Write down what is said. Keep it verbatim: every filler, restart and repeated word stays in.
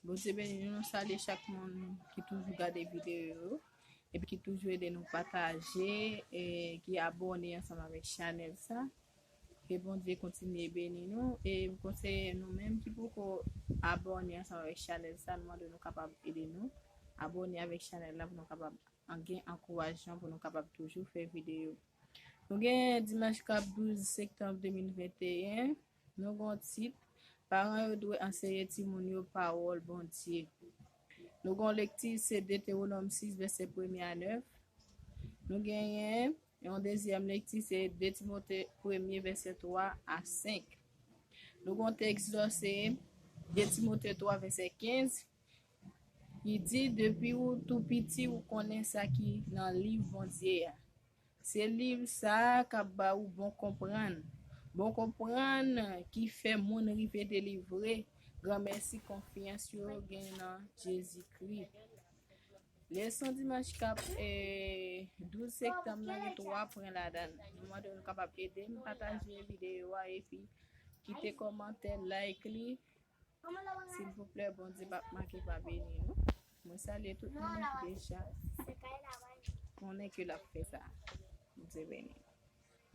Bondye beni nou, nou salye chak moun ki toujou gade videyo yo, epi ki toujou ede nou pataje, e ki abòne ansanm avèk chanèl sa. Ke Bondye kontinye beni nou, e m konseye nou menm ki poko abòne ansanm avèk chanèl sa, nou mande nou kapab ede nou abòne avèk chanèl la pou nou kapab an- gen ankourajman pou nou kapab toujou fè videyo. Nou gen dimanch k ap douz septanm de mil venteyen, nou gen yon tit, Paran yo dwe anseye timoun yo pawòl Bondye. Nou gen yon lekti, se Detewonòm sis, vèsè premye a nèf. Nou genyen yon dezyèm lekti, se de Timote premye, vèsè twa a senk. Nou gen yon tèks, se de Timote twa, vèsè kenz, ki di, Depi ou tou piti, ou konnen sa ki nan liv Bondye a. Se liv sa a k ap ba ou bon konprann. Bon konprann ki fè moun rive delivre. Granmèsi konfyans yo gen nan Jezikri. Leson dimanch k ap, eh, douz septanm nan gen twa pwen ladan l. Nou mande nou kapab ede m pataje videyo a epi kite kòmantè, like li. Silvouplè, Bondye p ap manke pa beni nou. Mwen salye tout moun ki deja konnen ke l ap fè sa. Bondye beni nou.